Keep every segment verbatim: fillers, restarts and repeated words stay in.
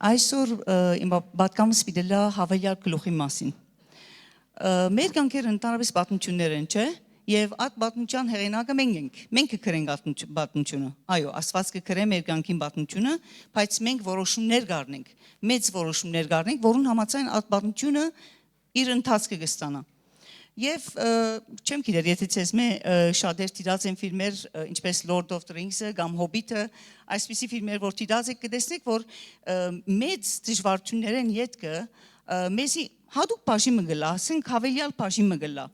Այսօր, ը, իմ պա-, պատկամս պիտի լա յաւելեալ գլուխի մասին։ Ը, մեր կյանքերը ընդհանրապես պատմություններ են, չէ՞։ Եւ այդ պատմության հեղինակը մենք ենք։ Մենք կը գրենք այդ պատմություն-, պատմությունը։ Այո, Աստուած կը գրէ մեր կյանքին պատմությունը, բայց մենք որոշումներ կ'առնենք, մեծ որոշումներ կ'առնենք, որուն համաձայն այդ պատմությունը իր ընթացքը կը ստանայ։ Եւ, ը, չեմ գիտեր, եթէ ձեզմէ, ը, շատեր դիտած են ֆիլմեր, ը, ինչպէս Lord of the Rings-ը կամ Հոբիթը, այսպիսի ֆիլմեր, որ դիտած եք, կը տեսնէք, որ, ը, մեծ դժուարութիւններէն ետքը, ը, մեզի յատուկ բաժին մը կ'ըլլայ, ասենք յաւելեալ բաժին մը կ'ըլլայ,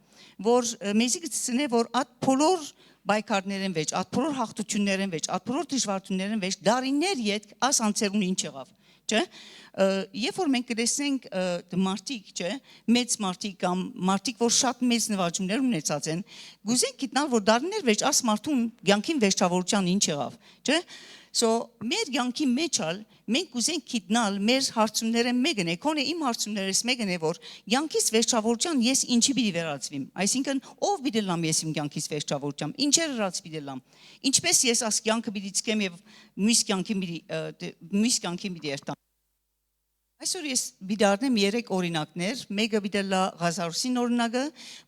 որ, ը, մեզի կը ցցնէ, որ այդ բոլոր պայքարներէն վեճ, այդ բոլոր յաղթութիւններէն վեճ, այդ բոլոր դժուարութիւններէն վեճ, դարիներ ետք այս անձերուն ինչ եղաւ, չէ՞։ Ը, երբ որ մենք կը տեսնենք, ը, մարդիկ, չէ՞, մեծ մարդիկ կամ մարդիկ, որ շատ մեծ նուաճումներ ունեցած են, կ'ուզենք գիտնալ, որ դարիներ վեճ այս մարդուն կեանքին վերջաւորութեան ինչ եղաւ, չէ՞։ So, մեր կեանքի մեջ ալ մենք կ'ուզենք գիտնալ մեր հարցումներէն մէկն է, քոնէ իմ հարցումներս մէկն է, որ կեանքիս վերջաւորութեան ես ինչի պիտի վերածուիմ, այսինքն՝ ով պիտի լամ ես իմ կեանքիս վերջաւորութեան, ինչեր ըրած պիտի լամ, ինչպէս ես աս կեանքը պիտի ցկեմ եւ մյուս կեանքին պիտի, ը, դե-, մյուս կեանքին պիտի երթամ։ Այսօր ես պիտի առնեմ երեք օրինակներ, մէկը պիտի լա Ղազարոսին օրինակը,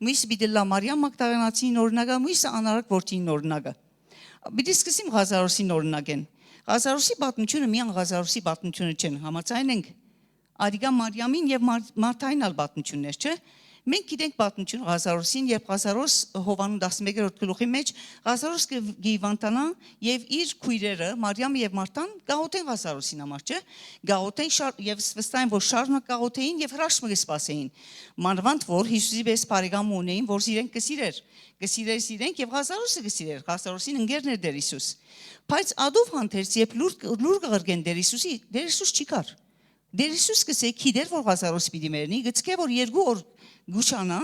մյուս պիտի լա Մարիամ Մագդաղենացին օրինակը, մյուսը Անարակ որդին օրինակը։ Պիտի սկսեմ Ղազարոսին օրինակէն։ Ղազարոսի պատմությունը միայն Ղազարոսի պատմությունը չեն, համաձայն ենք։ Ադիկա Մարիամին եւ Մար-, Մարթային ալ պատմություններ, չէ՞։ Մենք գիտենք պատմություն Ղազարոսին, երբ Ղազարոս Յովհաննէ տասնմեկերորդ գլուխի մեջ Ղազարոս կը, կը հիվանդանայ եւ իր քոյրերը՝ Մարիամը եւ Մարթան, կ'աղօթեն Ղազարոսին համար, չէ՞։ Կ'աղօթեն շար-, եւ ս-, վստահ եմ, որ շարունակ կ'աղօթէին եւ հրաշք մը կը սպասէին։ Մանաւանդ որ Յիսուսի պես բարեկամ ունէին, որ զիրենք կը սիրէր, կը սիրէր զիրենք եւ Ղազարոսը կը սիրէր, Ղազարոսին ընկերն էր Տեր Յիսուս։ Բայց ադով հանդերձ, երբ լուր, լուր կը ղրկեն Տեր Յիսուսի, Տեր Յիսուս չի գար։ Տեր Յիսուս կ'ըսէ, գիտեր, որ Ղազարոս պիտի մեռնի, կ'ըսէ, որ երկու օր կ'ուշանայ,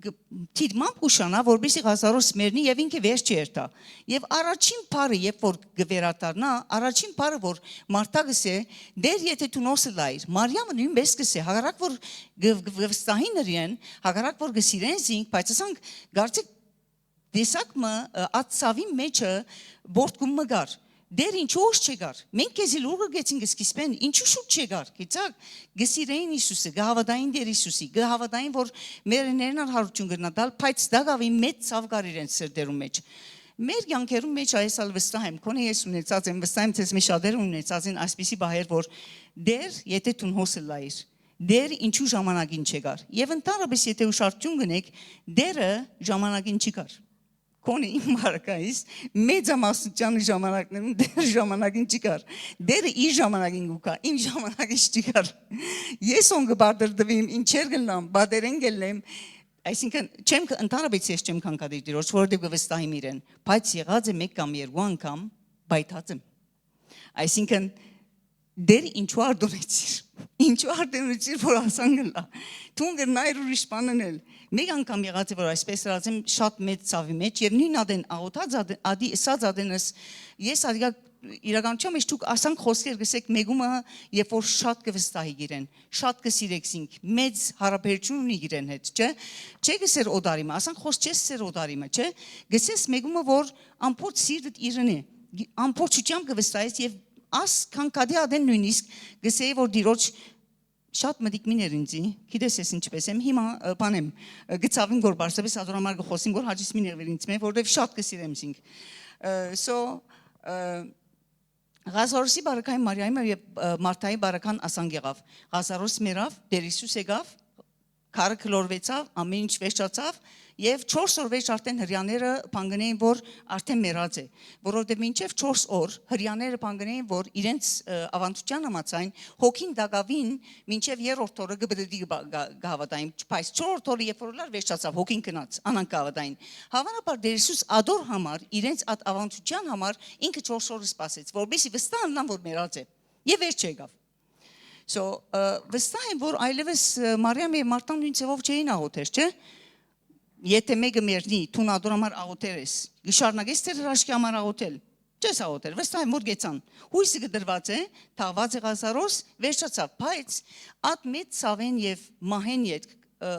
գ-, դիտմամբ կ'ուշանայ, որպեսզի Ղազարոս մեռնի եւ ինքը վերջը երթայ։ Եւ առաջին բառը, երբ որ կը վերադառնայ, առաջին բառը, որ Մարթա կ'ըսէ, «Տէր, եթէ դուն հոս ըլլայիր», Մարիամը նոյնպէս կ'ըսէ, հակառակ որ կը, կը, կը վստահին իրեն, հակառակ որ կը սիրեն զինք, բայց ասանք, կարծեք, տեսակ մը, ը, այդ ցաւին մեջը պոռթկում մը կար։ «Տէր, ինչու՞ հոս չեկար։ Մենք քեզի լուր ղրկեցինք սկիզբէն, ինչու՞ շուտ չեկար»։ Գիտցաք, կը սիրէին Յիսուսը, կը հաւատային Տեր Յիսուսի, կը հաւատային, որ մեռելներուն ալ յարութիւն կրնայ տալ, բայց տակաւին մեծ ցաւ կար իրենց սրտերուն մեջ։ Մեր կեանքերուն մեջ այս ալ վստահ եմ, քոնէ ես ունեցած եմ, վստահ եմ, թէ մեզ շատերը ունեցած են այսպիսի պահեր, որ «Տէր, եթէ դուն հոս ըլլայիր, Տէր, ինչու ժամանակին չեկար»։ Եւ ընդհանրապես, եթէ ուշադրութիւն կ'ընէք, Տէրը ժամանակին չի գար։ Քոնէ իմ մարգայիս մեծամասնութեան ժամանակներուն Տէրը ժամանակին չի գար։ Տէրը իր ժամանակին կու գայ, իմ ժամանակիս չի գար։ Ես հոն կը բարդրդուիմ, ինչեր կ'ըլլամ, պատերէն կ'ելլեմ, այսինքն՝ չեմ ք-, ընդհանրապես ես չեմ քանքատիր Տիրոջ, որովհետեւ կը վստահիմ իրեն, բայց եղած է մէկ կամ երկու անգամ պայթած եմ։ Այսինքն՝ «Տէր, ինչու արտոնեցիր, ինչու արտոնեցիր, որ ասան կ'ըլլայ, դուն կրնայիր ուրիշ բան ընել»։ Մէկ անգամ եղած է, որ այսպես ըրած եմ շատ մեծ ցաւի մեջ, եւ նոյն ատեն աղօթած ատեն, ադի ըսած ատենս, ես ադիկա իրականության մեջ դուք ասանք խօսքեր կ'ըսէք մէկումը, երբ որ շատ կը վստահի իրեն, շատ կը սիրեք զինք, մեծ յարաբերություն ունի իրեն հետ, չէ՞։ Չէ՞ կ'ըսեր օտարի մը, ասանք խօս չես ըսեր օտարի մը, չէ՞։ Կ'ըսես մէկումը, որ ամբողջ սիրտդ իրեն է, ամբողջությամբ կը վստահես եւ աս քանքատի ատեն նոյնիսկ կ'ըսեի, որ Տիրոջ շատ մտիկ մի ներ ինձի, գիտես ես ինչպես եմ, հիմա, ը, բան եմ, ը, կը ցաւեմ, որ պարզապես ատոր համար կը խօսեմ, որ հաճիս մի նեղվիր ինձ մէ, որովհետեւ շատ կը սիրեմ զինք։ Ը, so, ը, Ղազարոսի բարակային Մարիամը եւ, ը, Մարթայի բարական ասանք եղաւ։ Ղազարոս մեռաւ, Տեր Յիսուս եկաւ, քարը գլորուեցաւ, ամեն ինչ վերջացաւ, եւ չորս օր վերջ արդեն հրեաները բան կ'ընէին, որ արդեն մեռած է, որովհետեւ մինչեւ չորս օր հրեաները բան կ'ընէին, որ իրենց, ը, աւանդութեան համաձայն հոգին տակաւին մինչեւ երրորդ օրը կը պտտի, կը բա-, կը, կը հաւատային, բայց չորրորդ օրը, երբ որ լար վերջացաւ, հոգին գնաց, անանք կը հաւատային։ Հաւանաբար Տեր Յիսուս ատոր համար, իրենց այդ աւանդութեան համար ինքը չորս օրը սպասեց, որպեսզի վստահ ըլլան, որ մեռած է, եւ վերջը եկաւ։ So, ը, վստահ եմ, որ այլեւս, ը, Մարիամ եւ Մարթան նոյն ձեւով չէին աղոթեր, չէ՞։ Եթէ մէկը մեռնի, դուն ատոր համար աղոթեր ես, կը շարունակես Տէր հրաշքի համար աղոթել։ Չես աղոթեր, վստահ եմ, որ գեցան։ Յոյսը կը դրուած է, թաղուած է Ղազարոս, վերջացաւ, բայց այդ մեծ ցաւէն եւ մահէն ետք, ը,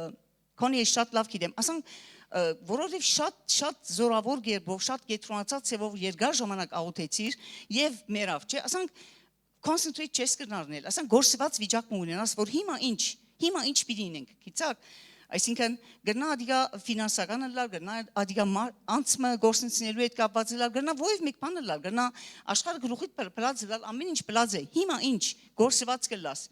քոնէ ես շատ լաւ գիտեմ, ասանք, ը, որովհետեւ շատ, շատ զորաւոր կերպով, շատ կեդրոնացած ձեւով երկար ժամանակ աղոթեցիր եւ մեռաւ, չէ՞, ասանք, concentrate չես կրնար նել, ասենք, գործուած վիճակ մը ունենաս, որ հիմա ինչ, հիմա ինչ պիտի ինենք, գիտցաք, այսինքն, կրնայ ատիկա ֆինանսական ըլլալ, կրնայ ատիկա մար-, անցքը գործընծնելու հետ կապուած ըլլալ, կրնայ որեւէ մէկ բան ըլլալ, կրնայ աշխարհը գլուխիդ փլ-, փլած ըլլալ, ամէն ինչ փլած է, հիմա ինչ, գործուած կ'ըլլաս։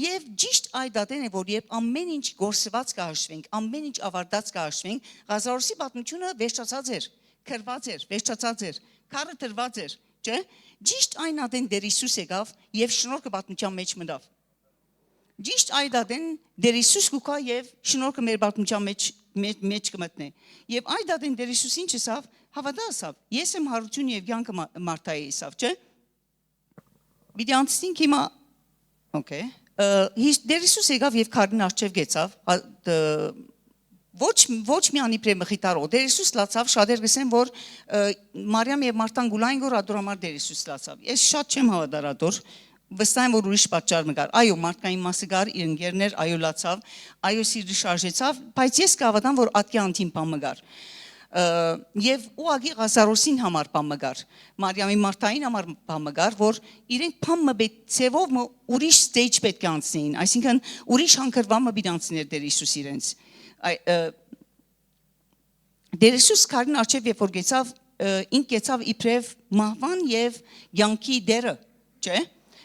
Եւ ճիշդ այդ ատեն է, որ երբ ամէն ինչ գործուած կը հաշուենք, ամէն ինչ աւարտած կը հաշուենք, Ղազարոսի պատմութիւնը վերջացած էր, գրուած էր, վերջացած էր, քարը դրուած էր, չէ՞։ Ճիշդ այն ատեն Տեր Յիսուս եկաւ եւ շնորհքը պատմութեան մէջ մտաւ։ Ճիշդ այդ ատեն Տեր Յիսուս կու գայ եւ շնորհքը մեր պատմութեան մէջ, մէ-, մէջ կը մտնէ։ Եւ այդ ատեն Տեր Յիսուս ինչ ըսաւ, հաւատա ըսաւ, ես եմ յարութիւնը եւ կեանքը, մա-, Մարթայ ըսաւ, չէ՞։ Պիտի անցնենք հիմա, օքէյ, ը, Յիս-, Տեր Յիսուս եկաւ եւ քարին առջեւ գեցաւ, հա, ը, ոչ, ոչ միան իբրեւ մխիթարող։ Տեր Յիսուս լացաւ, շատեր կ'ըսեն, որ, ը, Մարիամ եւ Մարթան կու լային, որ ատոր համար Տեր Յիսուս լացաւ։ Ես շատ չեմ հաւատար ատոր, վստահ եմ, որ ուրիշ պատճառ մը կար։ Այո, մարդկային մասը կար, իր ընկերներ, այո, լացաւ, այո, սիրտը շարժեցաւ, բայց ես կհաւատամ, որ ատկի անդին բան մը կար։ Ը, եւ ուղղակի Ղազարոսին համար բան մը կար, Մարիամի Մարթային համար բան մը կար, որ իրենք բան մը պէ-, ձևով մը ուրիշ stage պէտք է անցնեին, այսինքն, ուրիշ հանգրուան մը պիտի անցներ Տեր Յիսուս իրենց։ Այ, ը, Տեր Յիսուս քարին առջեւ երբ որ գեցաւ, ը, ինք գեցաւ իբրեւ մահուան եւ կեանքի Տերը, չէ՞։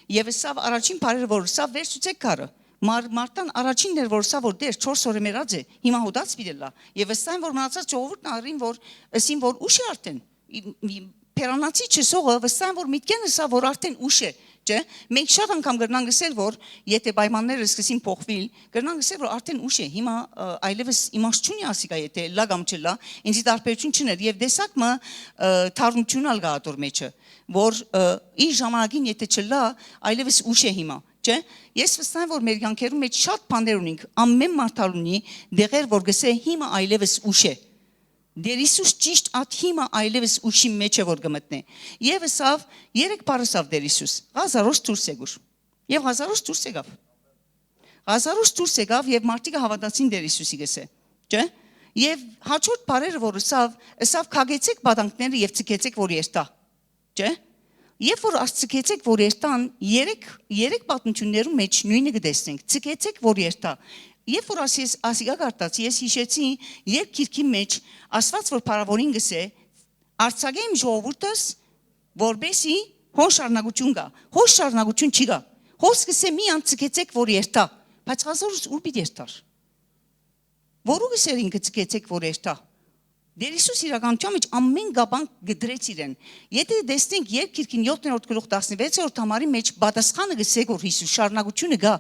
Եւ ըսաւ առաջին բառերը, որ ըսաւ, «Վերցուցէք քարը»։ Մար-, Մարթան առաջինն էր, որ ըսաւ, որ Տեր, չորս օրը մեռած է, հիմա հուդած պիտի ըլլայ։ Եւ վստահ եմ, որ մնացած ժողովուրդը աղրին, որ ըսին, որ ուշ է արդեն։ Ի-, ի-, Բերանացի չսողը վստահ եմ, որ միտքէն ըսաւ, որ արդեն ուշ է, չէ՞։ Մենք շատ անգամ կրնանք ըսել, որ եթե պայմանները սկսին փոխվել, կրնանք ըսել, որ արդեն ուշ է, հիմա, ը, այլեւս իմաստ չունի ասիկա, եթե լա կամ չլա, ինձի տարբերություն չուներ։ Եւ տեսակ մը, ը, թարմություն ալ կայ ատոր մեջը, որ, ը, իր ժամանակին եթե չլա, այլեւս ուշ է հիմա, չէ՞։ Ես վստահ եմ, որ մեր կյանքերուն մեջ շատ բաներ ունենք, ամէն մարդ ալ ունի դեղեր, որ կ'ըսէ, «Հիմա այլեւս ուշ է»։ Տեր Յիսուս ճիշդ այդ հիմա այլեւս ուշի մէջ է, որ կը մտնէ։ Եւ ըսաւ, երեք բառ ըսաւ Տեր Յիսուս, «Ղազարոս դուրս եկուր»։ Եւ Ղազարոս դուրս եկաւ։ Ղազարոս դուրս եկաւ եւ մարդիկը հաւատացին Տեր Յիսուսի, կ'ըսէ, չէ՞։ Եւ հաջորդ բառերը, որ ըսաւ, ըսաւ, «Քագեցէք պատանքները եւ ձգեցէք, որ երթայ»։ Չէ՞։ Երբ որ ա-, ձգեցէք, որ երթան, երեք, երեք պատմութիւններու մէջ նոյնը կը տեսնենք, ձգեցէք, որ երթայ։ Երբ որ ասի-, ես ասիկա կարդացի, ես յիշեցի, երբ գիրքի մէջ Աստուած որ փառաւորին կ'ըսէ, «Արձակէ իմ ժողովուրդս, որպեսզի հոն շարունակութիւն գայ»։ Հոն շարունակութիւն չի գայ։ Հոս կ'ըսէ, «Միան ձգեցէք, որ երթայ»։ Բայց Ղազարոս ո՞ւր պիտի երթար։ Որո՞ւ կ'ըսէր ինքը, «Ձգեցէք, որ երթայ»։ Տեր Յիսուս իրականության մէջ ամէն կապանք կը դրեց իրեն։ Եթե տեսնենք Երգիրքին յոթերորդ գլուխ տասնվեցերորդ համարի մէջ պատասխանը կ'ըսէ, որ Յիսուս շարունակութիւնը գայ,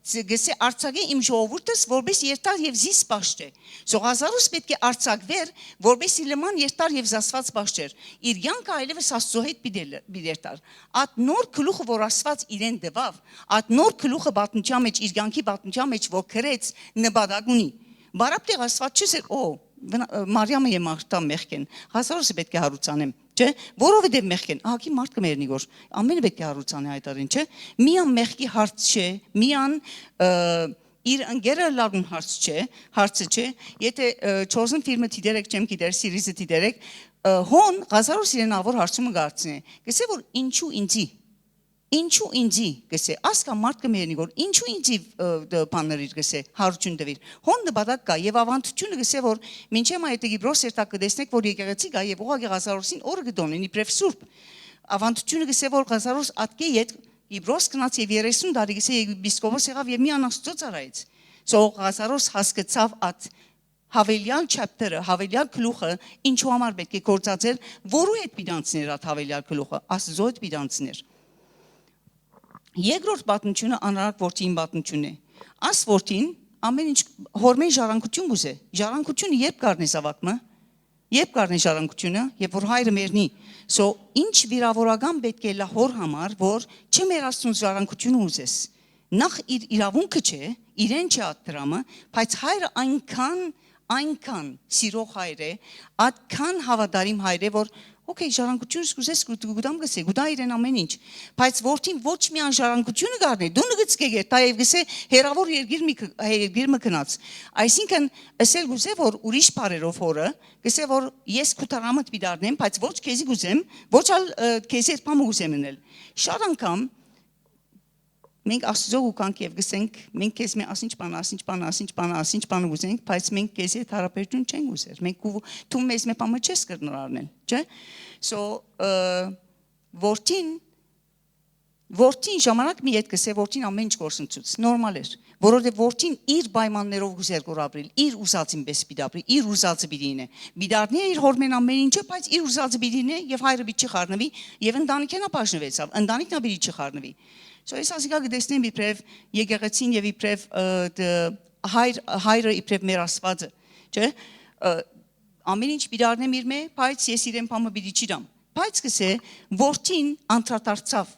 ց-, կ'ըսէ, «Արձակէ իմ ժողովուրդս, որպէս երթար եւ զիս պաշտէ»։ So Ղազարոս պէտք է արձակուէր, որպէս իր լման երթար եւ զսպված պաշտէր։ Իր կեանքը այլեւս Աստուծոյ հետ պիտի լ-, պիտի երթար։ Այդ նոր գլուխը, որ Աստուած իրեն տուաւ, այդ նոր գլուխը պատմության մէջ, իր կեանքի պատմության մէջ, որ գրեց, նպատակ ունի։ Բարապտեղ Աստուած չ'ըսէր, «Օ, վնա-, ը, Մարիամը եւ Մարթան մեղք են, Ղազարոսը պէտք է հարուցանեմ», չէ՞, որովհետեւ մեղք են, ահագին մարդ կը մեռնի, որ ամէնքը պէտք է հարուցանէ այդ ատեն, չէ՞։ Միան մեղքի հարց չէ, միան, ը, իր ընկերը լարուն հարց չէ, հարցը չէ, եթե, ը, Chosen film-ը դիտեր եք, չեմ գիտեր, series-ը դիտեր եք, ը, հոն Ղազարոս իրեն ավոր հարցումը կ'արցնէ, կ'ըսէ, որ «Ինչու ինձի»։ «Ինչու ինձի», կ'ըսէ, ասկան մարդ կը մեռնի, որ «Ինչու ինձի, ը, դ-, բան ըրիր», կ'ըսէ, «հարություն տուիր»։ Հոն նպատակ կայ եւ աւանդութիւնը կ'ըսէ, որ մինչեւ մայ, եթե Կիպրոս երթայք կը տեսնէք, որ եկեղեցի կայ եւ ուղղակի Ղազարոսին օրը կը տոնեն իբրեւ սուրբ։ Աւանդութիւնը կ'ըսէ, որ Ղազարոս ատկէ յետ Կիպրոս գնաց եւ երեսուն տարի, կ'ըսէ, եպիսկոպոս եղաւ եւ միան Աստուծոյ ծառայեց։ So Ղազարոս հասկցաւ այդ յաւելեալ chapter-ը, յաւելեալ գլուխը ինչու համար պէտք է գործածել, որու հետ պիտի անցներ այդ յաւելեալ գլուխը, Աստուծոյ հետ պիտի անցներ։ Երկրորդ պատմութիւնը անարակ որդիին պատմութիւնն է։ Աս որդին ամէն ինչ հորմէն ժառանգութիւն կ'ուզէ։ Ժառանգութիւնը երբ կ'առնես, զաւակ մը, երբ կ'առնես ժառանգութիւնը, երբ որ հայրը մեռնի։ So, ինչ վիրաւորական պէտք է լա հոր համար, որ չմեռացնուց ժառանգութիւնը ուզես։ Նախ իր իրաւունքը չէ, իրեն չէ այդ դրամը, բայց հայրը այնքան, այնքան սիրող հայր է, այդքան հաւատարիմ հայր է, որ, օքէյ, ժառանգությունս կ'ուզես, կու-, կու տամ, կ'ըսէ, կու տայ իրեն ամէն ինչ։ Բայց որդին ոչ միայն ժառանգությունը կ'առնէ, դունը կը ցկէ, գերտայ եւ կ'ըսէ, «Հեռաւոր երկիր մի ք-, երկիր մը գնաց»։ Այսինքն, ըսել կ'ուզէ, որ ուրիշ բառերով հորը, կ'ըսէ, որ «Ես քու դրամդ պիտի առնեմ, բայց ոչ քեզի կ'ուզեմ, ոչ ալ, ը, քեզի այդ բանը կ'ուզեմ ընել»։ Շատ անգամ Մենք Աստուծոյ կու գանք եւ կ'ըսենք, մենք քեզմէ ասինչ բան, ասինչ բան, ասինչ բան, ասինչ բան կ'ուզենք, բայց մենք քեզի այդ յարաբերութիւն չենք ուզեր։ Մենք կու-, դու մեզմէ բան մը չես կրնար առնել, չէ՞։ So, ը, որդին, որդին ժամանակ մի յետ կ'ըսէ, որդին ամէն ինչ կորսնցուց, նորմալ էր, որովհետեւ որդին իր պայմաններով կ'ուզեր որ ապրիլ, իր ուզածին պէս պիտի ապրի, իր ուզածը պիտի ինէ։ Պիտի առնի իր հօրմէն ամէն ինչը, բայց իր ուզածը պիտի ինէ եւ հայրը պիտի չխառնուի եւ ընտանիքէն ա բաժնուեցաւ, ընտանիքն ա պիտի չխառնուի։ So, ես ասիկա կը տեսնեմ իբրեւ եկեղեցին եւ իբրեւ, ը, դ-, հայր-, հայրը իբրեւ մեր Աստուածը, չէ՞։ Ը, ամեն ինչ պիտի առնեմ իրմէ, բայց ես իրեն բան մը պիտի չտամ։ Բայց կ'ըսէ, որդին անդրադարձաւ։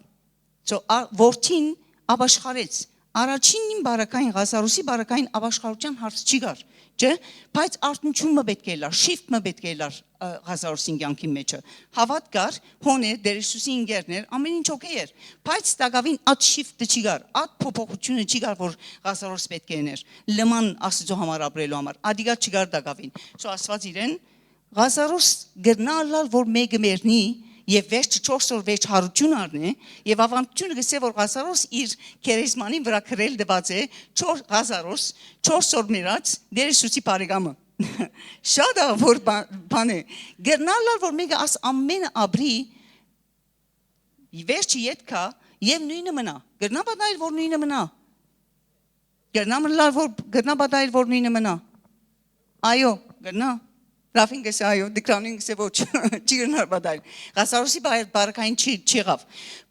So, ա-, որդին ապաշխարեց։ Առաջինին բարակային, Ղազարոսի բարակային ապաշխարութեան հարց չի կար, չէ՞։ Բայց արթնութիւն մը պէտք է ըլլար, շիֆթ մը պէտք է ըլլար, ը, Ղազարոսին կեանքին մէջը։ Հաւատք կար, հոն էր, Տեր Յիսուսի ինկերն էր, ամեն ինչ օքեյ էր, բայց տակաւին այդ շիֆթը չի կար, այդ փոփոխութիւնը չի կար, որ Ղազարոս պէտք է ըներ, լման Աստուծոյ համար ապրելու համար, ադիկա չկար տակաւին։ So, Աստուած իրեն, Ղազարոս կրնայ ըլլալ, որ մէկը մեռնի եւ վերջը չորս օր վերջ յարութիւն առնէ, եւ աւանդութիւնը կ'ըսէ, որ Ղազարոս իր գերեզմանին վրայ գրել տուած է, չոր-, Ղազարոս չորս օր մեռած, Տեր Յիսուսի բարեկամը։ Շատ ա, որ բա-, բան է։ Կրնայ ըլլալ, որ մէկը աս ամէնը ապրի, վերջը յետ գայ եւ նոյնը մնայ։ Կրնայ պատահել, որ նոյնը մնայ։ Կրնայ մնալ, որ, կրնայ պատահել, որ նոյնը մնայ։ Այո, կրնայ։ Ռաֆին կ'ըսէ այո, Տիգրանին կ'ըսէ ոչ, չի կրնար պատահել։ Ղազարոսի բարակային չի, չի եղաւ։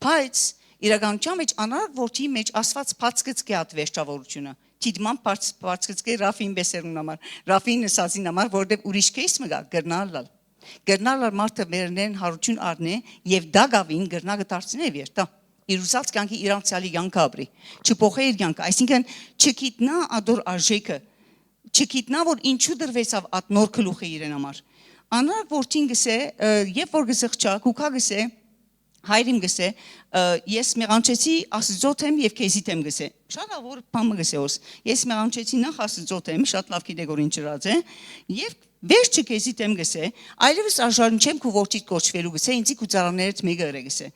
Բայց իրականության մէջ անարակ որդի մէջ Աստուած բաց կ'ցկէ այդ վերջավորութիւնը։ Դիտմամբ բաց, բաց կ'ցկէ Ռաֆին պէսերուն համար, Ռաֆին ըսածին համար, որովհետեւ ուրիշ քեյս մը կայ, կրնայ ըլլալ։ Կրնայ ըլլալ մարդը մեռնեն յարութիւն առնէ եւ տակաւին կրնայ կը դարձնէ եւ երթայ։ Իր ուզած կեանքը, իր անցեալի կեանքը ապրի։ Չփոխէ իր կեանքը, այսինքն չգիտնայ ատոր արժէքը, չգիտնայ, որ ինչու տրուեցաւ այդ նոր գլուխը իրեն համար։ Անարակ որդին կ'ըսէ, ը, երբ որ կը զղջայ, կու գայ կ'ըսէ, հայրին կ'ըսէ, ը, «Ես մեղանչեցի Աստուծոյ դէմ եւ քեզի դէմ», կ'ըսէ։ Շատ ա, որ բան մը կ'ըսէ օս։ «Ես մեղանչեցի նախ Աստուծոյ դէմ», շատ լաւ գիտէ, որ ինչ ըրած է, «եւ վերջը քեզի դէմ», կ'ըսէ, «այլեւս արժանի չեմ քու որդիդ կոչուելու», կ'ըսէ, «ինծի քու ծառաներդ մէկը ըրէ», կ'ըսէ։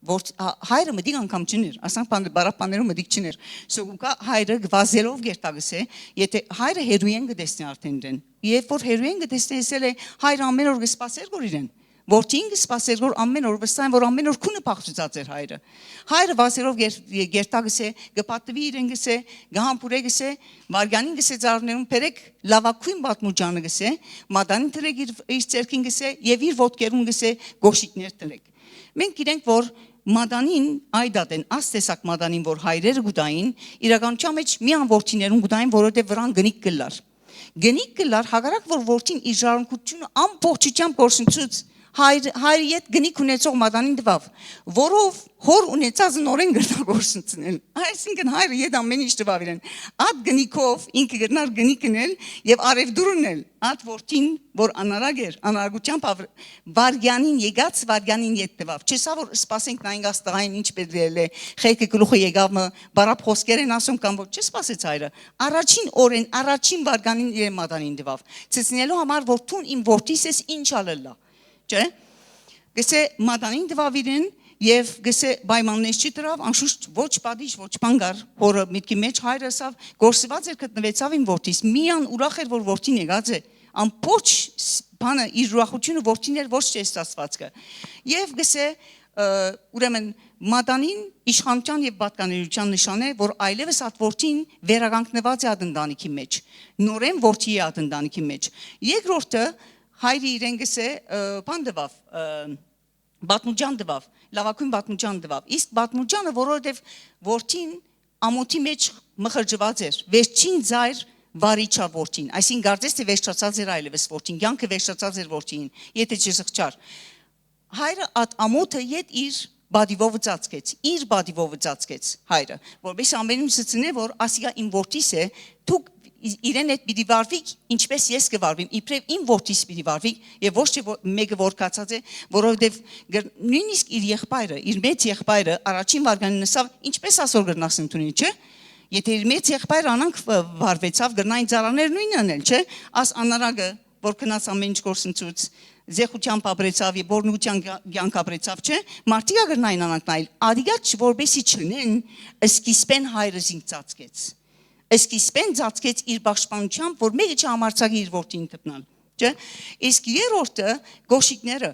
Որ, հա, հայրը մտիկ անգամ չուներ, ասանք բան-, բարապաններու մտիկ չուներ։ So, կու գայ հայրը վազելով կ'երթայ, կ'ըսէ, եթէ հայրը հեռուէն կը տեսնէ արդէն իրեն։ Երբ որ հեռուէն կը տեսնէ, ըսել է, հայրը ամէն օր կը սպասէր, որ իրեն, որդին կը սպասէր, որ ամէն օր, վստահ եմ, որ ամէն օր քունը փախցուցած էր հայրը։ Հայրը վազելով կ'եր-, կ'երթայ, կ'ըսէ, կը պատուի իրեն, կ'ըսէ, կը համբուրէ, կ'ըսէ, վարգանին, կ'ըսէ, ծառաներուն, բերէք լաւագոյն պատմուճանը, կ'ըսէ, մատանին դրէք իր, իր ձեռքին, կ'ըսէ, եւ իր ոտքերուն, կ'ըսէ, կոշիկներ դրէք։ Մենք գիտենք, որ մատանին, այդ ատեն, աս տեսակ մատանին, որ հայրերը կու տային, իրականության մէջ միան որդիներուն կու տային, որովհետեւ վրան կնիկ կ'ըլլար։ Կնիկ կ'ըլլար, հակառակ որ որդին իր ժառանգութիւնը ամբողջութեամբ կորսնցուց, հայր-, հայրը յետ կնիկ ունեցող մատանին տուաւ, որով հօր ունեցածը նորէն կրնայ կորսնցնել։ Այսինքն, հայրը յետ ամէն ինչ տուաւ իրեն։ Այդ կնիկով ինքը կրնար կնիկ ընել եւ արեւտուր ընել։ Այդ որդին, որ անարակ էր, անարակութեամբ ավ-, վարգանին, եկած վարգանին յետ տուաւ։ Չ'ըսաւ, որ սպասենք նայենք, աս տղային ինչ պէտք է ըլլայ, խելքը գլուխը եկաւ մը, բարապ խօսքեր են ասում կամ ոչ, չ'սպասեց հայրը։ Առաջին օրէն, առաջին վարգանին իրեն մատանին տուաւ, ցցնելու համար, որ դուն իմ որդիս ես, ինչ ալ ըլլայ, չէ՞։ Կ'ըսէ, մատանին տուաւ իրեն եւ կ'ըսէ, պայմաններ չդրաւ, անշուշտ ոչ պատիժ, ոչ բան կար հօրը միտքի մէջ, հայրը ըսաւ, «Կորսուած էր, գտնուեցաւ իմ որդիս», միան ուրախ էր, որ որդին եկած է, ամբողջ ս-, բանը, իր ուրախութիւնը որդին էր, ոչ թե սաստվածքը։ Եւ կ'ըսէ, ը, ուրեմն, մատանին իշխանութեան եւ պատկանելիության նշան է, որ այլեւս այդ որդին վերականգնուած է այդ ընտանիքի մէջ, նորէն որդի է այդ ընտանիքի մէջ։ Երկրորդը, հայրը իրեն կ'ըսէ, ը, բան տուաւ, ը, պատմուճան տուաւ, լաւագոյն պատմուճան տուաւ։ Իսկ պատմուճանը, որովհետեւ որդին ամօթի մէջ մխրճուած էր, վերջին ծայր վարիչ ա որդին, այսինքն կարծես թէ վերջացած էր այլեւս որդին, կեանքը վերջացած էր որդին, եթէ չզղջար։ Հայրը այդ ամօթը յետ իր պատիվովը ծածկեց, իր պատիվովը ծածկեց հայրը, որպեսզի ամեն ինչ ցցնէ, որ ասիկա իմ որդիս է, դուք ի-, իրեն հետ պիտի վարվիք, ինչպես ես կը վարվեմ, իբրեւ իմ որդիս պիտի վարվիք, եւ ոչ թե որ-, մէկը որ գացած է, որովհետեւ գր-, նոյնիսկ իր եղբայրը, իր մեծ եղբայրը առաջին վարգանին ըսաւ, «Ինչպես ասոր կրնաս ընդունիլ, չէ՞։ Եթէ իր մեծ եղբայրը անանկ վ-, վարվեցաւ, կրնային ծառաներ նոյնը անել, չէ՞։ Աս անարակը, որ գնաց ամեն ինչ կորսնցուց, զեղչութեամբ ապրեցաւ եւ պոռնկութեան կեա-, կեանք ապրեցաւ, չէ՞։ Մարդիկ ա կրնային անանք նայել, ադիկա չ-, որպեսի չնեն, սկիզբէն հայրը զինք ծածկեց։ Սկիզբէն ծածկեց իր պաշտպանութեամբ, որ մէկը չհամարձակի իր որդին գտնալ, չէ՞։ Իսկ երրորդը, կոշիկները,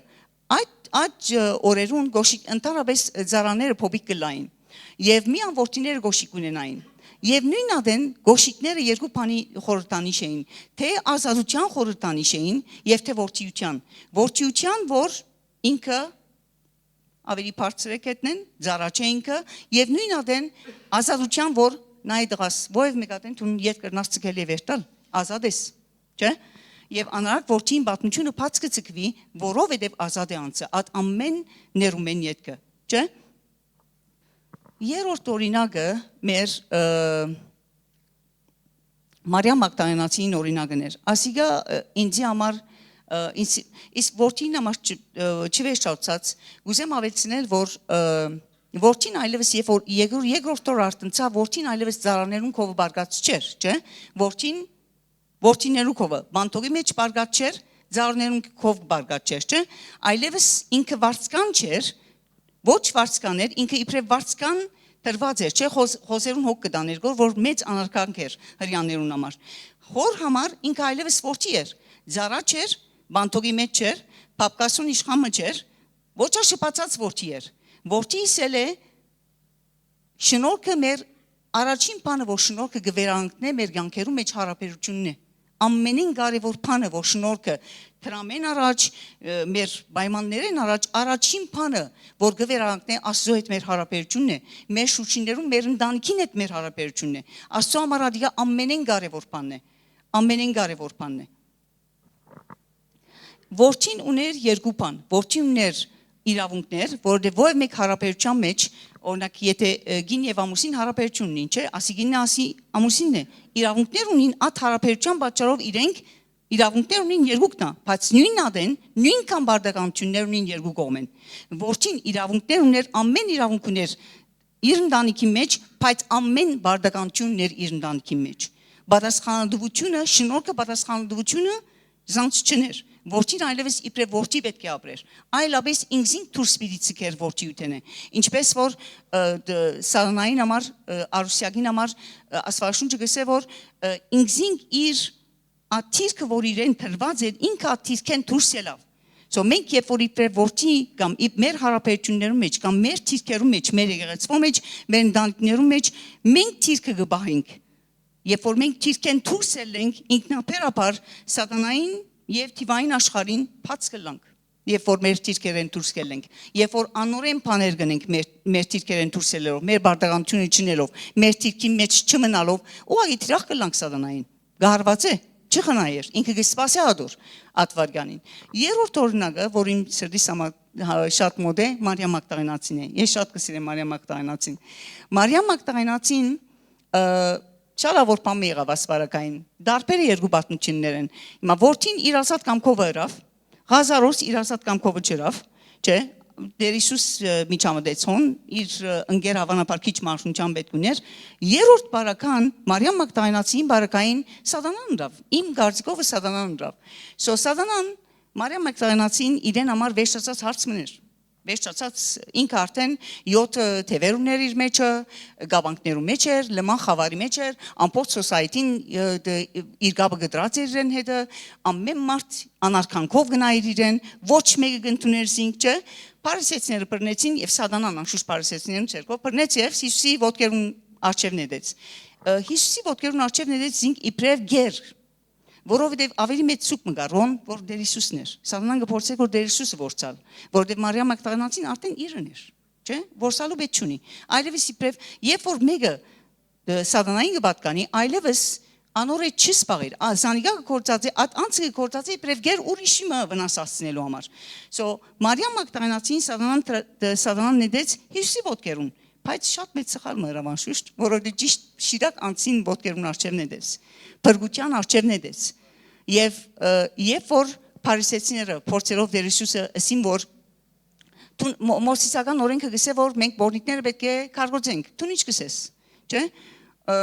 այդ, այդ, ը, օրերուն կոշիկ-, ընդհանրապես ծառաները փոփիկ կը լային եւ միան որդիները կոշիկ ունենային։ Եւ նոյն ատեն կոշիկները երկու բանի խորհրդանիշ էին, թէ ազատութեան խորհրդանիշ էին եւ թէ որդիության։ Որդիության, որ ինքը ավելի բարձր է գետնեն, ծառաջ է ինքը, եւ նոյն ատեն ազատութեան, որ նայ տղաս, ովեւ մէկ ատեն դուն ետ կրնաս ցկել եւ երթալ, ազատ ես, չէ՞։ Եւ անարակ որդին պատմութիւնը բաց կը ցկուի, որովհետեւ ազատ է անձը, այդ ամէն ներումէն ետքը, չէ՞։ Երրորդ օրինակը մեր, ը, Մարիամ Մագդալենացիին օրինակն էր։ Ասիկա, ը, ինձի համար, ը, ինձ, իսկ որդին համար չ-, ը, չվերջացած, կուզեմ աւելցնել, որ, ը, որդին այլեւս, երբ որ երկրորդ, երկրորդ օր արթնցաւ, որդին այլեւս ծառաներուն քովը բարգած չէր, չէ՞։ Որդին, որդիներու քովը, բանթոկի մէջ բարգած չէր, ծառաներուն քով բարգած չէր, չէ՞։ Այլեւս ինքը վարձկան չէր, ոչ վարձկան էր, ինքը իբրեւ վարձկան տրուած էր, չէ՞, խոզ-, խոզերուն հոգ կը տաներ, որ, որ մեծ անարգանք էր հրեաներուն համար։ Հոր համար ինքը այլեւս որդի էր, ծառա չէր, բանթոկի մէջ չէր, պապկասուն իշխան մը չէր, ոչ աշպացած որդի էր։ Որդի ըսել է, շնորհքը մեր առաջին բանը, որ շնորհքը կը վերանքնէ մեր կյանքերու մեջ, յարաբերութիւնն է։ Ամենէն կարեւոր բանը, որ շնորհքը դրամէն առաջ, ը, մեր պայմաններէն առաջ, առաջին բանը, որ կը վերանքնէ Աստուծոյ հետ մեր յարաբերութիւնն է, մեր շուրջիններուն, մեր ընտանիքին հետ մեր յարաբերութիւնն է։ Աստուծոյ համար ադիկա ամենէն կարեւոր բանն է, ամենէն կարեւոր բանն է։ Որդին ունէր երկու բան, որդին ունէր իրաւունքներ, որովհետեւ ովեւ մէկ յարաբերութեան մէջ, օրինակ, եթե, ը, կին եւ ամուսին յարաբերութիւն ունին, չէ՞, ասի կինն է, ասի ամուսինն է, իրաւունքներ ունին, այդ յարաբերութեան պատճառով իրենք իրաւունքներ ունին երկուքն ա, բայց նոյն ատեն, նոյնքան պարտականութիւններ ունին երկու կողմէն։ Որդին իրաւունքներ ունէր, ամէն իրաւունք ունէր իր ընտանիքի մէջ, բայց ամէն պարտականութիւնն էր իր ընտանիքի մէջ։ Պատասխանատուութիւնը, շնորհքը, պատասխանատուութիւնը զանց չներ։ Որդին այլեւս իբրեւ որդի պէտք է ապրեր, այլապես ինքզինք դուրս պիտի ցկեր որդիութենէ։ Ինչպէս որ, ը, դ-, սատանային համար, ը, արուսեակին համար, ը, Աստուածաշունչը կ'ըսէ, որ, ը, ինքզինք իր այդ դիրքը, որ իրեն տրուած էր, ինքը այդ դիրքէն դուրս ելաւ։ So մենք, երբ որ իբրեւ որդի կամ իբ-, մեր յարաբերութիւններու մէջ կամ մեր դիրքերու մէջ, մեր եկեղեցւոյ մէջ, մեր ընտանիքներու մէջ, մենք դիրքը կը պահենք, երբ որ մենք դիրքէն դուրս ելլենք, ինքնաբերաբար սատանային եւ թիւային աշխարհին բաց կ'ըլլանք, երբ որ մեր դիրքերէն դուրս կ'ելլենք, երբ որ անօրէն բաներ կ'ընենք մեր, մեր դիրքերէն դուրս ելելով, մեր պարտականութիւնը չընելով, մեր դիրքի մէջ չմնալով, ուղղակի թիրախ կ'ըլլանք սատանային, կը հարուածէ, չի խնայեր, ինքը կը սպասէ ատոր, այդ վայրկեանին։ Երրորդ օրինակը, որ իմ սրտիս համար, հա, շատ մոտ է, Մարիամ Մագդալենացին է։ Ես շատ կը սիրեմ Մարիամ Մագդալենացին։ Մարիամ Մագդալենացին, ը, շատ աղ որ բան մը եղաւ ասպարակային, տարբեր երկու պատմութիւններ են։ Հիմա որդին իր ազատ կամքովը ըրաւ, Ղազարոս իր ազատ կամքովը չըրաւ, չէ՞, Տեր Յիսուս, ը, միջամտեց հոն, իր, ը, ընկեր հաւանաբար քիչ մաշնության պէտք ուներ։ Երրորդ բարական, Մարիամ Մագդալենացիին բարակային սատանան ըրաւ, իմ կարծիքովը սատանան ըրաւ։ So սատանան Մարիամ Մագդալենացին իրեն համար վերջացած հարց մըն էր։ Վերջացած, ինքը արդեն յոթ, ը, թեւեր ուներ իր մեջը, կապանքներու մեջ էր, լման խաւարի մեջ էր, ամբողջ society-ն, ը, դ-, իր կապը կտրած էր իրեն հետը, ամէն մարդ անարգանքով գնայր իրեն, ոչ մէկը կ'ընդուներ զինք, չէ՞։ Փարիսեցիները բռնեցին եւ սատանան անշուշտ փարիսեցիներուն ձեռքով բռնեց եւ Յիսուսի ոտքերուն առջեւ նետեց։ Ը, Յիսուսի ոտքերուն առջեւ նետեց զինք իբրեւ գեր, որովհետեւ ավելի մեծ ցուկ մը կար, հոն, որ Տեր Յիսուսն էր։ Սատանան կը փորձէր, որ Տեր Յիսուսը որցալ, որովհետեւ Մարիամ Մագդալենացին արդեն իրն էր, չէ՞, որսալու պէտք չունի։ Այլեւս իբրեւ, երբ որ մէկը, ը, սատանային կը պատկանի, այլեւս անոր հետ չի զբաղեր, ա, զանիկա կը գործածի, այդ անձը կը գործածի իբրեւ գեր ուրիշի մը վնաս հասցնելու համար։ So Մարիամ Մագդալենացին սատանան տր-, ը, սատանան նետեց Յիսուսի ոտքերուն, բայց շատ մեծ սխալ մը ըրաւ անշուշտ, որովհետեւ ճիշտ շիրակ անձին ոտքերուն առջեւ նետեց, փրկութեան առջեւ նետեց։ Եւ, ը, երբ որ փարիսեցիները փորձելով Տեր Յիսուսը ըսին, որ դուն մո-, մովսիսական օրենքը կ'ըսէ, որ մենք պոռնիկները պէտք է քարկոծենք, դուն ի՞նչ կ'ըսես, չէ՞։ Ը,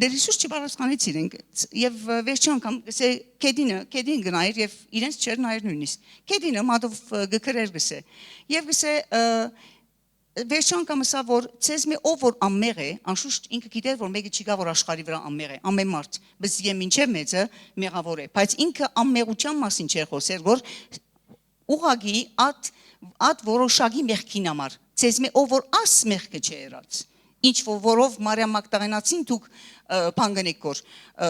Տեր Յիսուս չպատասխանեց իրենք, ց-, եւ, ը, վերջին անգամ գսե, կեդինը, կեդին գնայր եւ իրենց չեր նայր նույնիսկ։ Կեդինը մատով, ը, գ-, գրեր գսե։ Եւ գսե, ը, վերջին անգամ ըսա, որ «Ձեզմէ ով որ անմեղ է», անշուշտ ինքը գիտեր, որ մեկը չկայ, որ աշխարհի վրայ անմեղ է, ամեն մարդ, բզի է մինչեւ մեծը մեղաւոր է, բայց ինքը անմեղութեան մասին չէր խօսեր, որ ուղղակի ատ, ատ որոշակի մեղքին համար, «Ձեզմէ ով որ աս մեղքը չէ եղած», ինչ որ, որով Մարիամ Մագդաղենացին դուք, ը, բան կ'ընէք կոր, ը,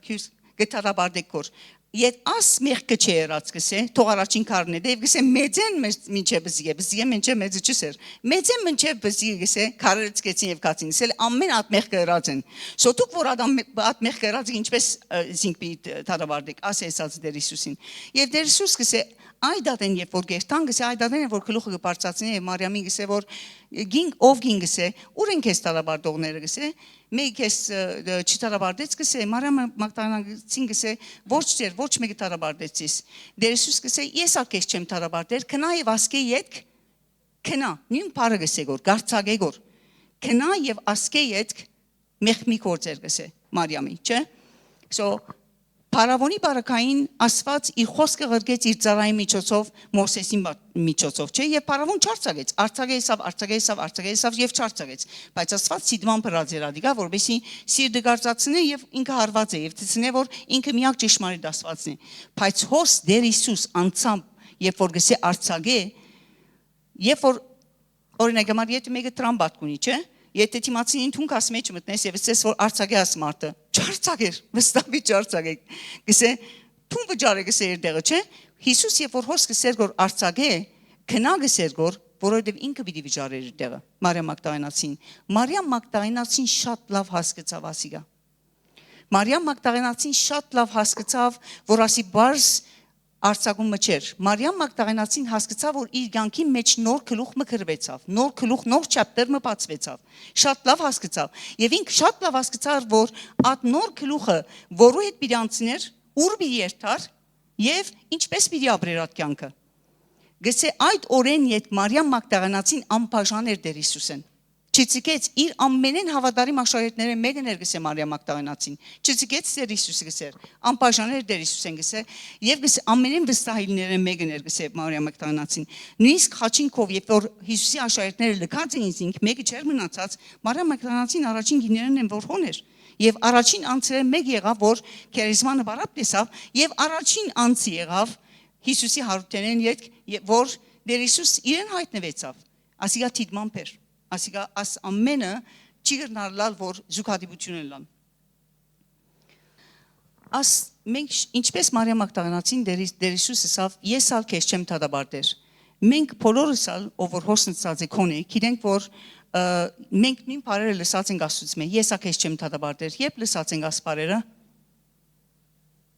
accuse, կը դատապարտէք կոր։ Եթ աս մեղքը չէ եղած, գսե, թող առաջին քարն է, դե, եւ գսե, մեծեն մէջ-, մինչեւ բզի է, բզի է մինչեւ մեծը չսեր։ Մեծեն մինչեւ բզի է, գսե, քարերը ցկեցին եւ գացին, սել ամեն ատ մեղքը եղած են։ So դուք որ ատ ամ-, ատ մեղքը եղած եք, ինչպես, ը, զինք պիտի դատապարտեք, ասե ըսած Տեր Յիսուսին։ Եւ Տեր Յիսուս գսե, այդ ատեն երբ որ կերթան, գսե, այդ ատեն որ գլուխը կը բարձրացնէ եւ Մարիամին գսե, որ գինգ, ով գինգ գսե, ուր են քեզ դատապարտողները գսե, մեկը քեզ, ը, ը, չդատապարտեց գսե, Մարիամ Մագդաղենացին գսե, ոչ ձեր, ոչ մեկը դատապարտեցիս։ Տեր Յիսուս գսե, ես ալ քեզ չեմ դատապարտեր, քնա եւ ասկէ ետք, քնա, նոյն բառը գսե գոր, կարձակէ գոր, քնա եւ ասկէ ետք մեղմի գործեր գսե Մարիամի, չէ՞։ So, Փարաւոնի բարակային Աստուած իր խօսքը ղրկեց իր ծառային միջոցով, Մովսէսին բա-, միջոցով, չէ՞, եւ Փարաւոն չարձակեց, արձակեցաւ, արձակեցաv, արձակեցաv եւ չարձակեց, բայց Աստուած դիտմամբ ըրած էր ադիկա, որպեսզի սիրտը կարծացնէ եւ ինքը հարված է եւ տեսնէ, որ ինքը միակ ճշմարիտ Աստուածն է, բայց հոս Տեր Յիսուս անցամբ, երբ որ գսե արձակէ, երբ որ, օրինակ համար, եթե մեկը Թրամփ ատք ունի, չէ՞, եթե դիմացինին դուն քաս մեջ մտնես եւ ասես, որ արձակէ աս մարդը, չարձակեր, վստահ չի արձակեր, գսե, դուն վճարե գսե իր տեղը, չէ՞։ Յիսուս երբ որ հոս գսեր գոր արձակէ, քնա գսեր գոր, որովհետեւ ինքը պիտի վճարեր իր տեղը, Մարիամ Մագդաղենացին։ Մարիամ Մագդաղենացին շատ լավ հասկցաւ ասիկա։ Մարիամ Մագդաղենացին շատ լավ հասկցաւ, որ ասի պարզ արձակում մը չէր։ Մարիամ Մագդաղենացին հասկցաւ, որ իր կյանքի մեջ նոր գլուխ մը գրուեցաւ, նոր գլուխ, նոր չապտեր մը բացուեցաւ։ Շատ լավ հասկցաւ։ Եւ ինք շատ լավ հասկցար, որ այդ նոր գլուխը, որու հետ պիտի անցներ, ուր պիտի երթար եւ ինչպես պիտի ապրեր այդ կյանքը։ Գսե այդ օրէն յետ Մարիամ Մագդաղենացին անբաժան էր Տեր Յիսուսէն։ Չցկեց, իր ամենէն հաւատարիմ աշակերտներէն մէկն էր, գսե Մարիամ Մագդաղենացին։ Չցկեց Տեր Յիսուսը, գսեր, անբաժան էր Տեր Յիսուսէն, գսե, եւ գսե, ամենէն վստահելիներէն մէկն էր, գսե Մարիամ Մագդաղենացին։ Նոյնիսկ խաչին քով, երբ որ Յիսուսի աշակերտները լքած էին զինք, մէկը չէր մնացած, Մարիամ Մագդաղենացին առաջին կիներէն են, որ հոն էր։ Եւ առաջին անձերէն մէկ եղաւ, որ քերիզմանը բարապ տեսաւ, եւ առաջին անձը եղաւ Յիսուսի յարութենէն ետք, ե-, որ Տեր Յիսուս իրեն յայտնուեցաւ։ Ասիկա դիտմամբ էր։ Ասիկա աս ամենը չի կրնար լալ, որ զուգադիպություն ըլլան։ Աս մենք շ-, ինչպես Մարիամ Մագդաղենացին Տեր Յի-, Տեր Յիսուս ըսաւ, «Ես ալ քեզ չեմ դատապարտեր»։ Մենք բոլորս ալ, ով որ հոս նստած է քոնե, գիտենք, որ, ը, մենք նոյն բառերը լսած ենք Աստուծմէ, «Ես ալ քեզ չեմ դատապարտեր»։ Երբ լսած ենք աս բառերը,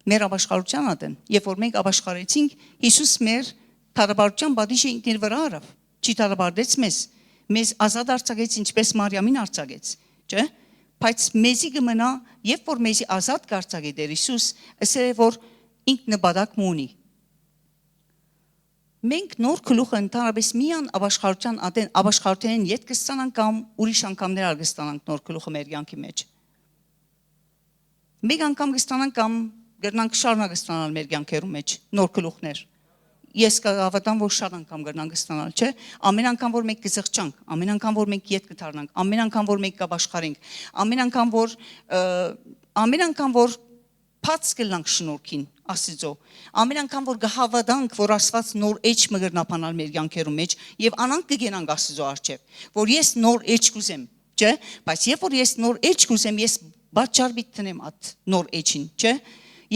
մեր ապաշխարութեան ատեն, երբ որ մենք ապաշխարեցինք, Յիսուս մեր դատապարտութեան պատիժը ինքն իր վրայ առաւ, չի դատապարտեց մեզ, մեզ ազատ արձակեց, ինչպես Մարիամին արձակեց, չէ՞։ Բայց մեզի կը մնայ, երբ որ մեզի ազատ կ'արձակէ Տեր Յիսուս, ըսել է, որ ինք նպատակ մը ունի։ Մենք նոր գլուխը ընդհանրապես միայն ապաշխարութեան ատեն, ապաշխարութենէն յետ կը ստանանք կամ ուրիշ անգամներ ալ կը ստանանք նոր գլուխը մեր կյանքի մեջ։ Մեկ անգամ կը ստանանք կամ կրնանք շարունակ ստանալ մեր կյանքերու մեջ նոր գլուխներ։ Ես կհաւատամ, որ շատ անգամ կրնանք ստանալ, չէ՞։ Ամեն անգամ, որ մենք կը զղջանք, ամեն անգամ, որ մենք յետ կը դառնանք, ամեն անգամ, որ մենք կ'ապաշխարենք, ամեն անգամ, որ, ը, ամեն անգամ, որ բաց կ'ըլլանք շնորհքին Աստուծոյ, ամեն անգամ, որ կը հաւատանք, որ Աստուած նոր էջ մը կրնայ բանալ մեր կյանքերու մեջ եւ անանկ կը գնանք Աստուծոյ առջեւ, որ ես նոր էջ կ'ուզեմ, չէ՞։ Բայց երբ որ ես նոր էջ կ'ուզեմ, ես պատճառ պիտի դնեմ այդ նոր էջին, չէ՞։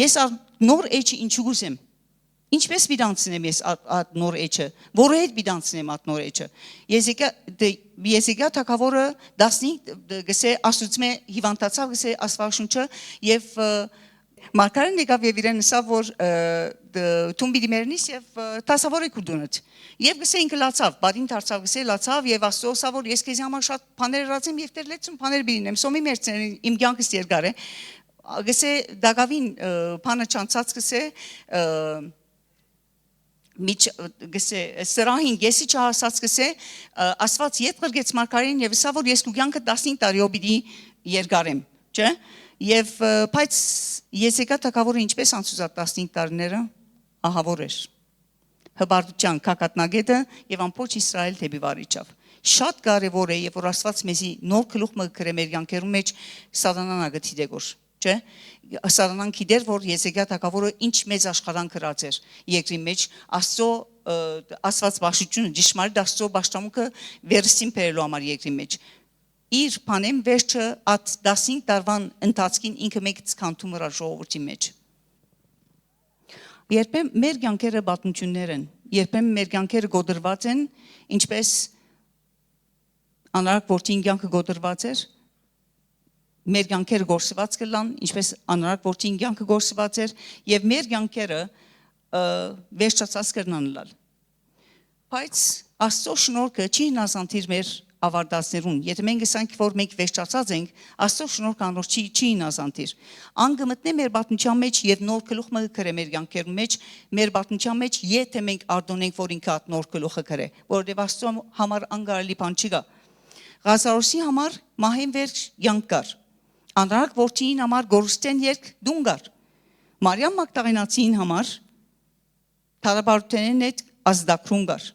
Ես ա-, նոր էջը ինչու կ'ուզեմ։ Ինչպես պիտի անցնեմ ես այդ, այդ նոր էջը, որու հետ պիտի անցնեմ այդ նոր էջը։ Եզեկիա-, դե, Եզեկիա թագաւորը տասնհինգ, դե, գսե Աստուծմէ հիվանդացաւ, գսե Աստուածաշունչը, եւ, ը, մարգարեն եկաւ եւ իրեն ըսաւ, որ, ը, դե, դուն պիտի մեռնիս եւ, ը, դասաւոր է քու տունդ։ Եւ գսե ինքը լացաւ, պատին դարձաւ, գսե լացաւ եւ Աստուծոյ ըսաւ, որ ես քեզի համար շատ բաներ ըրած եմ եւ դեռ լեցուն բաներ պիտի ընեմ, սո մի մեռցնեն, իմ կյանքս երկար է։ Գսե դակաւին, ը, բանը չանցած գսե, ը, միջ-, գսե, սրահին կէսի չհասած գսե, ը, Աստուած ետ ղրկեց մարգարէին եւ ըսաւ որ ես քու կեանքը տասնհինգ տարիով պիտի երկարեմ, չէ՞։ Եւ, ը, բայց Եզեկիա թագաւորը ինչպես անցուցած տասնհինգ տարիները, ահաւոր էր հպարտութեան գագաթնակետը եւ ամբողջ Իսրայէլ դէպի վար իջաւ։ Շատ կարեւոր է, եւ որ Աստուած մեզի նոր գլուխ մը կրէ մեր կեանքերուն մէջ, սատանան ա գտի դեգոր, չէ՞։ Սատանան գիտեր որ Եզեկիա թագաւորը ինչ մեծ աշխատանք գրած էր երկրի մէջ, Աստծո, ը, Աստուած բաշխությունը, ճշմարիտ Աստծո պաշտամունքը վերստին բերելու համար երկրի մէջ։ Իր բանեն վերջը, այդ տասնհինգ տարուան ընթացքին ինքը մէկ ցկանթում ըրաւ ժողովուրդի մէջ։ Երբեմն մեր կեանքերը պատմություններ են, երբեմն մեր կեանքերը կոտրուած են, ինչպես անարակ որդին կեանքը կոտրուած էր, մեր կեանքերը կորսուած կլան, ինչպես անարակ որդին կեանքը կորսուած էր, եւ մեր կեանքերը, ը, վերջացած կրնան ըլալ։ Բայց Աստծո շնորհքը չի հնազանդիր մեր ավարտածներուն։ Եթէ մենք ըսանք որ մենք վերջացած ենք, Աստծո շնորհքը անոր չի, չի հնազանդիր։ Ան կը մտնէ մեր պատմութեան մէջ եւ նոր գլուխ մը կը կրէ մեր կեանքերուն մէջ, մեր պատմութեան մէջ, եթէ մենք արտօնենք որ ինքը այդ նոր գլուխը կրէ, որովհետեւ Աստծո համար անկարելի բան չկայ։ Ղազարոսի համար մահէն վեր կեանք կար։ Անարակ որդիին համար կորուստէն երկ տուն կար։ Մարիամ Մագդաղենացիին համար դատապարտութենէն հետ ազատագրում կար։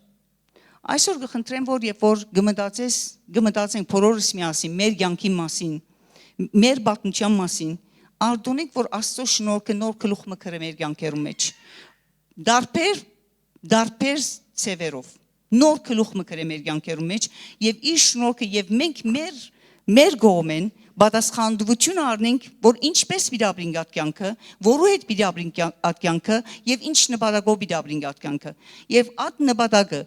Այսօր կը խնդրեմ որ երբ որ կը մտածես, կը մտածենք բոլորս միասին մեր կեանքին մասին, մեր պատմութեան մասին, արտօնենք որ Աստծո շնորհքը նոր գլուխ մը կրէ մեր կեանքերուն մէջ, դարբեր, դարբեր ձեւերով նոր գլուխ մը կրէ մեր կեանքերուն մէջ, եւ իր շնորհքը, եւ մենք մեր, մեր կողմէն պատասխանատուութիւնը առնենք որ ինչպես պիտի ապրենք այդ կեանքը, որու հետ պիտի ապրենք կեան-, այդ կեանքը, եւ ինչ նպատակով պիտի ապրենք այդ կեանքը։ Եւ այդ նպատակը,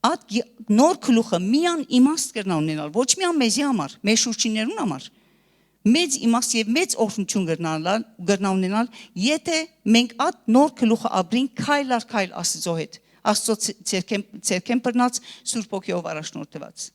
այդ գի-, նոր գլուխը միան իմաստ կրնայ ունենալ ոչ միան մեզի համար, մեր շուրջիններուն համար, մեծ իմաստ եւ մեծ օրհնութիւն կրնայ ըլալ, կրնայ ունենալ, եթէ մենք այդ նոր գլուխը ապրենք քայլ առ քայլ Աստծո հետ, Աստծո ցե-, ցերքէն, ցերքէն բռնած, Սուրբ Հոգիով առաջնորդուած։